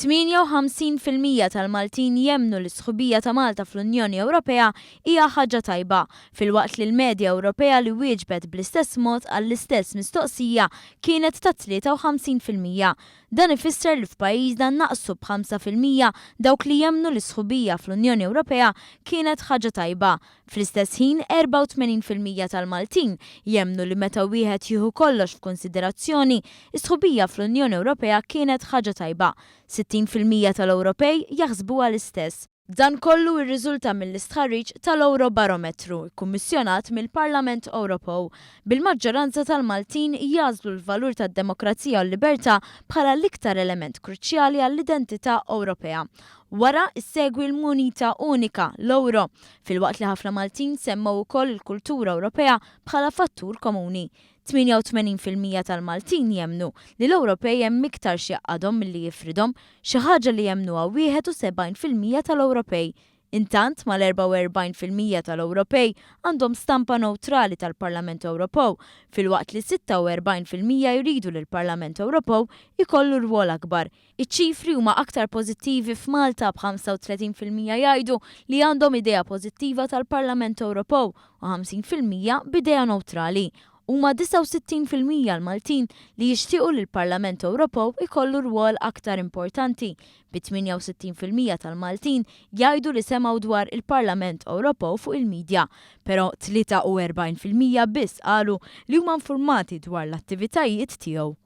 58% tal-Maltin jemmnu li s-sħubija ta' Malta fl-Unjoni Ewropea hija ħaġa tajba, filwaqt li l-medja Ewropea li wieġbet bl-istess mod għall-istess mistoqsija kienet ta' 53%. Dan ifisser li f'pajjiżna naqsu b'5% dawk li jemmnu li s-sħubija fl-Unjoni Ewropea kienet ħaġa tajba. Fl-istess ħin, 84% tal-Maltin jemmnu li meta wieħed jieħu kollox f'kunsiderazzjoni, is-sħubija fl-Unjoni Ewropea kienet ħaġa tajba. 60% tal-Ewropej jaħsbuha l-istess. Dan kollu rriżulta mill-istħarriġ tal-Ewrobarometru kkummissjonat mill-Parlament Ewropew, bil-maġġoranza tal-Maltin jagħżlu l-valur tad-demokrazija u l-libertà bħala l-iktar element kruċjali għall-identità Ewropea. Wara, issegwi l-munita unika, l-ewro, filwaqt li ħafna Maltin semmew ukoll il-kultura Ewropea bħala fattur komuni. 88% tal-Maltin jemmnu li l-Ewropej hemm iktar x'jgħaqqadhom milli jifridhom, xi ħaġa li jemmnuha 71% tal-Ewropej. Intant, mal-44% tal-Ewropej għandhom stampa newtrali tal-Parlament Ewropew, filwaqt li 46% jridu li l-Parlament Ewropew ikollu rwol akbar. Iċ-ċifri huma aktar pożittivi f'Malta b'35% jgħidu li għandhom idea pożittiva tal-Parlament Ewropew u 50% b'idea newtrali. Huma 69% l-Maltin li jixtiequ li l-Parlament Ewropew ikollu rwol aktar importanti, bi 68% tal-Maltin jgħidu li semgħu dwar il-Parlament Ewropew fuq il-midja, però 43% biss qalu li huma infurmati dwar l-attivitajiet tiegħu.